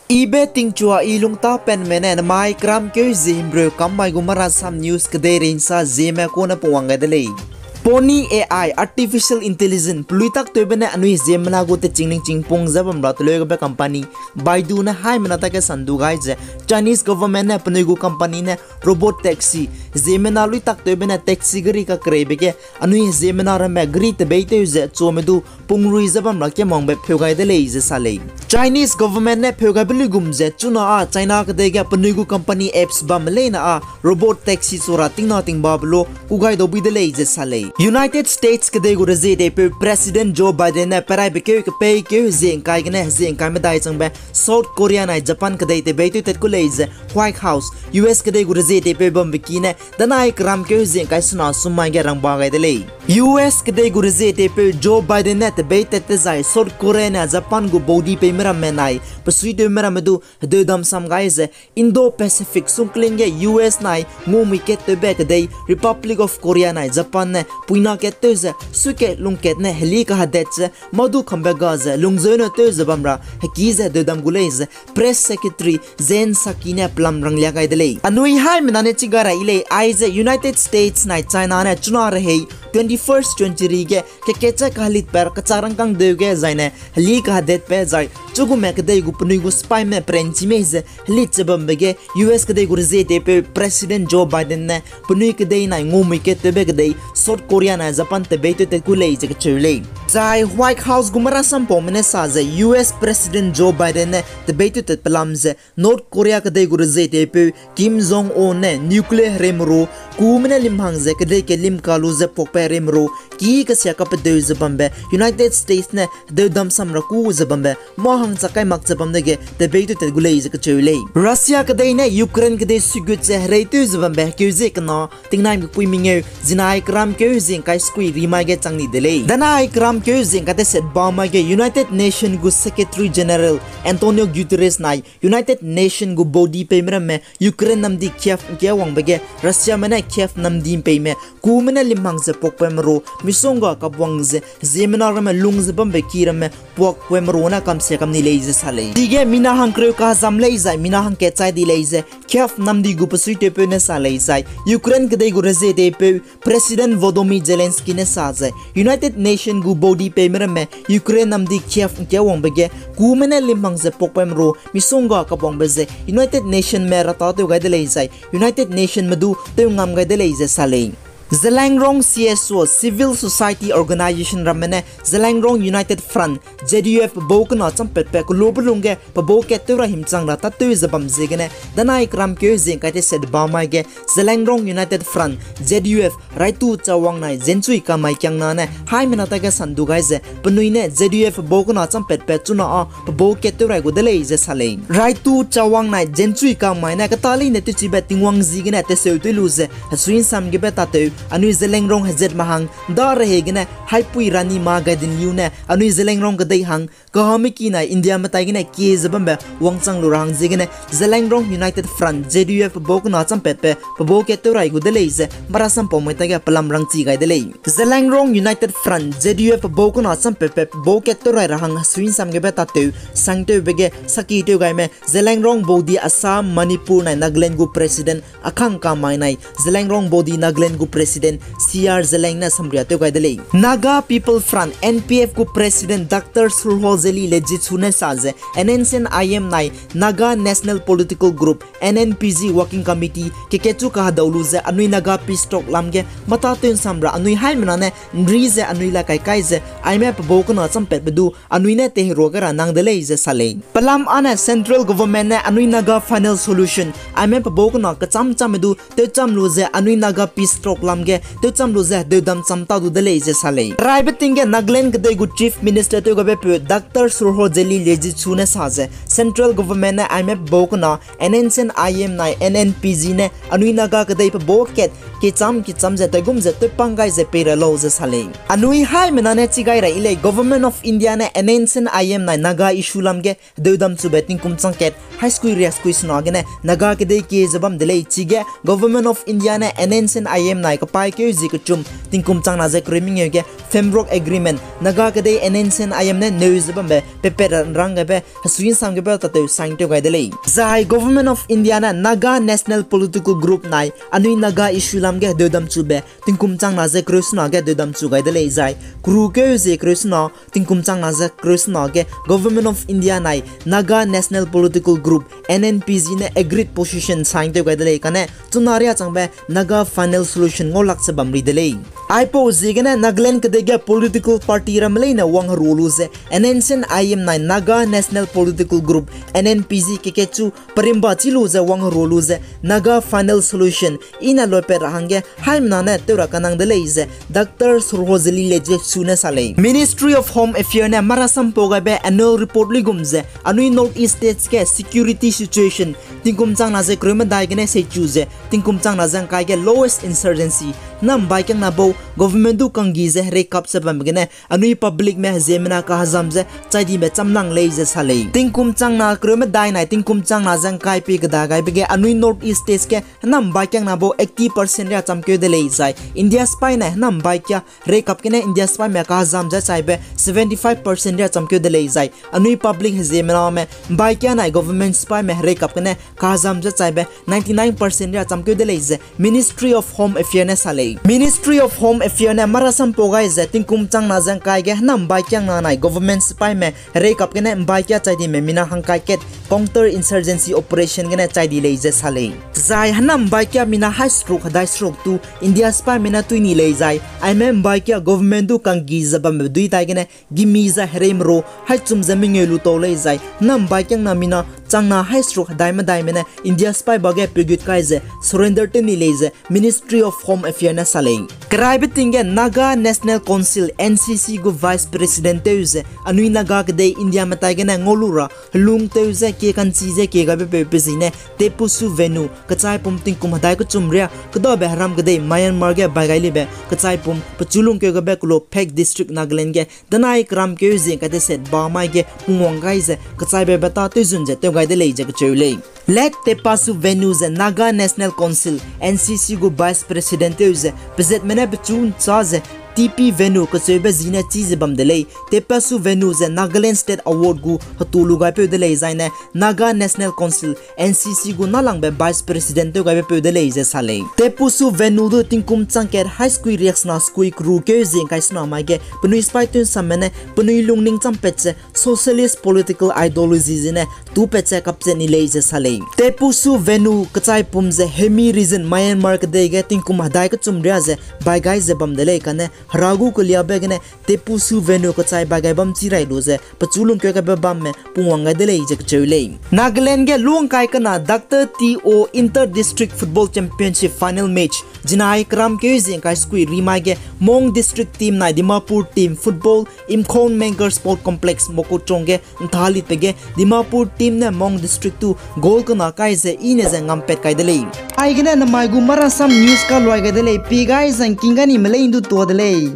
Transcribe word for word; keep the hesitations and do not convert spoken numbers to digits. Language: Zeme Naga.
Ibe tingchua i lungtapenme ne namai keramkeu zie himreu kam mai gu Marasam News kedeirei nsa zieme kune pungwang gai de lei. Pony A I, Artificial Intelligence, peluî taktewbe ne anui ziemmena gu techingningching pung ze bam ra teleu gabe company Baidu ne haimena ta ge sandu gai ze, Chinese government ne penui gu company ne robot taxi, ziemmena luî taktewbe ne taxi gari kakereibe ge anui ziemmena ramme gari tebeitew ze chuame du pungrui ze bam ra kemangbe pheu gai de lei ze sa lei. Chinese government ne pheu gaibe luigum ze chuna â China kedei ge penui gu company apps bamme leine â robot taxi chu ra tingna tingbabe lu ku gai dau bui de lei ze sa lei. United States kedei gu rezieteipeu President Joe Biden ne peraibe keu kepeikeu hezie ngkai gene hezie ngkai medai changbe South Korea nai Japan kedei tebeitew tat ku lei ze White House, U S kedei gu rezieteipeu bambe ki ne danai keramkeu hezie ngkai sena sum mai ge rangba gai de lei. U S kedei gu rezieteipeu Joe Biden ne tebeitat dezai South Korea ne Japan gu baudi peime ramme nai pesuitewme ramme du hedeudam sam gai ze Indo-Pacific sungkling ge U S nai ngumui kattewbe kedei Republic of Korea nai Japan ne puina kattew ze suikat lungkat ne heli kahadat ze mâ du kambe ga ze lungzeu ne tew ze bam ra heki ze hedeudam gu lei ze Press Secretary Jen Psaki ne pelam ranglia gai de lei. Anui haimena ne chi gai ra i lei, aize United States nai China ne chuna rehei twenty-first century ge kekatche kahelitpat kechâ rangkâng deu ge zaine heli kahadetbe zai chugume kedei gu penui gu spyme peranchi mei ze helit ze bambe ge U S kedei gu rezieteipeu President Joe Biden ne penui kedei nai ngumui kattewbe kedei South Korea nai Japan tebeitew tat ku lei ze kacheu lei. Zai White House gu marasampaume ne sa ze U S President Joe Biden ne tebeitew tat pelam ze North Korea kedei gu rezieteipeu Kim Jong Un ne nuclear hereimeru kume ne lim hang ze kedei ke lim ka lu ze puakbe hereimeru ki kasia kapedeu ze bambe United States ne hedeudam sam ra ku ze bambe mâ hang chak kai mak ze bam dege tebeitew tat gu lei ze kacheu lei. Russia kedei ne Ukraine kedei suigut ze hereitew ze bambe hekeu zie kena tingnai mipui mengeu zinai keramkeu hezie ngkai sekui rimai ge chang ni de lei. Danai keramkeu hezie ngkai teset ba mai ge United Nation gu Secretary General Antonio Guterres nai United Nation gu body peime ramme Ukraine namdi Kyiv ngkia wangbe ge Russiame ne Kyiv namdi mpeime kume ne lim hang ze puakbe meru misongga kapwang ze ziemmena ramme lung ze bambe ki ramme puakbe meru ne kamsia kam ni lei ze sa lei. Chige mina hangkereu kahezam lei zai mina hangkat chai di lei ze Kyiv namdi gu pesuitewpeu ne sa lei zai Ukraine kedei gu rezieteipeu President Volodymyr Zelensky ne sa ze United Nation gu body peime ramme Ukraine namdi Kyiv ngkia wangbe ge kume ne lim hang ze puakbe meru misongga kapwangbe ze United Nationme rata tew gai de lei zai United Nationme du tew ngam gai de lei ze sa lei. Zeliangrong C S O, Civil Society Organization ramme ne Zeliangrong United Front, Z U F pebau kena champatbe kelube lungge pebau kat tew ra himchang ra tâtew ze bam ziegene danai keramkeu hezie ngkai teset ba mai ge Zeliangrong United Front, Z U F, Raitu Chawang nai Zenchui Kamai kiangna ne haimena ta ge sandu gai ze penui ne Z U F pebau kena champatbe chuna â pebau kat tew rai gu de lei ze sa lei. Raitu Chawang nai Zenchui Kamai ne kata leine tewchibe Tingwang ziegene teseu tew lu ze hesui nsam gebe tâtew anui Zeliangrong hezat mahang da rehei gene haipui Rani Ma Gaidinliu ne anui Zeliangrong kedei hang kahame ki nai Indiame tai gene kie ze bambe wangchang lu ra hang ziegene Zeliangrong United Front, Z U F pebau kena champatbe pebau kat tew rai gu de lei ze marasampaume ta ge pelam rangchi gai de lei. Zeliangrong United Front, Z U F pebau kena champatbe pebau kat tew rai ra hang hesui nsam gebe tâtew sangtewbe ge saki tew gaime Zeliangrong body Assam, Manipur nai Nagaland gu President Akhang Kamai nai Zeliangrong body Nagaland gu President C R Zeliang ne samria tew gai de lei. Naga People Front, N P F gu President Doctor Surhojeli Lejitsu ne sa ze N S C N I M nai Naga National Political Group, N N P G Working Committee kekechu kahedau lu ze anui Naga peace talk lam ge mata tew nsam ra anui haimena ne nri ze anui la kai kai ze aime pebau kena champatbe du anui ne teherua ge ra nang de lei ze sa lei. Pelam â ne Central Government ne anui Naga final solution aime pebau kena kecham chamme du tewcham lu ze anui Naga peace talk lam ge tewcham lu ze deudam cham ta du de lei ze sa lei. Raibe ting ge Nagaland kedei gu Chief Minister tew gabepeu Doctor Surhojeli Lejitsu ne sa ze Central Government ne aime pebau kena N S C N I M nai N N P G ne anui Naga kedei pebau kat kecham kecham ze taigum ze tewpang gai ze pei ra lau ze sa lei. Anui haimena ne chi gai ra i lei, Government of India ne N S C N I M nai Naga issue lam ge deudam chube tingkum chang kat hai sekui riak sekui sena gene Naga kedei kie ze bam de lei. Chige Government of India ne N S C N I M nai kapaîkeu zie kechum tingkum chang na ze kereu mengeu ge Pembroke Agreement Naga kedei N S C N I M ne neu ze bam be pepe rang gaibe, hesui nsam gebe tatew sign tew gai de lei. Zai Government of India ne Naga National Political Group nai anui Naga issue lam ge deudam chube tingkum changna ze kereu sena ge deudam chu gai de lei zai. Kuru keu ze kereu sena, tingkum changna ze kereu sena ge Government of India nai Naga National Political Group, N N P G ne agreed position sign tew gai de lei kane, chuna riâ changbe Naga final solution ngau lak ze bam ri de lei. Aipau ziegene Nagaland kedei ge political party ramme leine wang heru lu ze, N S C N I M nai Naga National Political Group, N N P G keke chu perimba chi lu ze wang heru lu ze, Naga final solution ine loipat ra hangge haimena ne tew ra kanang de lei ze, Doctor Surhojali Lejesu ne sa lei. Ministry of Home Affairs ne marasam pau gaibe annual report luigum ze, anui North East States ge security situation tingkum changna ze kereu medai gene seichu ze, tingkum changna ze ngkai ge lowest insurgency, hena mbaikiangna bau government du kanggi ze hereikap ze bambe gene, anui public me heziemmena kahezam ze chai dime chamlang lei ze sa lei. Tingkum changna kereu medai nai tingkum changna ze ngkai pie keda gaibe ge anui North East States ge hena mbaikiangna bau eighty percent riâ chamkeu de lei zai, India sipai nai hena mbaikia hereikap gene India sipaime kahezam ze chaibe seventy-five percent riâ chamkeu de lei zai, anui public heziemmename mbaikia nai government sipaime hereikap gene kahezam ze chaibe ninety-nine percent riâ chamkeu de lei ze Ministry of Home Affairs ne sa lei. Ministry of Home Affairs ne marasam pau gai ze tingkum changna ze ngkai ge hena mbaikiangna nai government sipaime hereikap gene mbaikia chai dime mina hangkai kat counter insurgency operation gene chai di lei ze sa lei. Zai hena mbaikia mina hai seruk hedai seruk tu India sipaime ne tui ni lei zai, aime mbaikia government du kanggi ze bambe dui dai gene gimi zai hereimero hai chum ze mengeu lu tau lei zai, hena mbaikiangna mina changna hai seruk hedai medaime ne India sipai ba ge pegut kai ze surrender tew ni lei ze Ministry of Home Affairs ne sa lei. Keraibe ting ge Naga National Council, N C C gu Vice President tew ze anui Naga kedei India metai gene ngau lu ra helung tew ze kie kanchi ze kie gaibe peu pe zine Tepusu Venu kechaipum tingkum hedai kechum riâ kedabe heram kedei Myanmar ge bai gai libe kechaipum pechu lungkeu gaibe kelo Phek District Nagaland ge danai keram keu zing kai deset ba mai ge pungwang gai ze kechaibe beta tewzun ze tew gai de lei ze kecheu lei. Late Tepasu Venu ze Naga National Council, N C C gu Vice President tew ze pezatme ne pechu nchâ ze T P Venu kecheube zine chî ze bam de lei. Tepasu Venu ze Nagaland State Award gu hetu lu gaipeu de lei zaine Naga National Council, N C C gu nâlangbe Vice President tew gaibe peu de lei ze sa lei. Tepusu Venu du tingkum chang kat hai sekui riaksena sekui keru keu zing kai sena mai ge penui sipai tew nsamme ne penui lungning champat ze socialist political ideology zene tupat ze kapchat ni lei ze sa lei. Tepusu Venu kechaipum ze Hemi Region Myanmar kedei ge tingkum hedai kechum riâ ze bai gai ze bam de lei kane hera gu keliabe gene Tepusu Venu kechai bai gai bam chi rai lu ze pechu lungkeu gaibe bamme pungwang gai de lei ze kecheu lei. Nagaland ge lungkai kena Doctor T O Inter District Football Championship final match zinai keram keu zing kai sekui ri mai ge Mon District team nai Dimapur team football Imkhon Menger Sport Complex Mokokchung ge nthalitbe ge Dimapur team ne Mon District tu goal kena kai ze i ne ze ngampat kai de lei. Aigene namai gu marasam news kaluai gai de lei, pie gai zangking ga ni melei ndu tua de lei.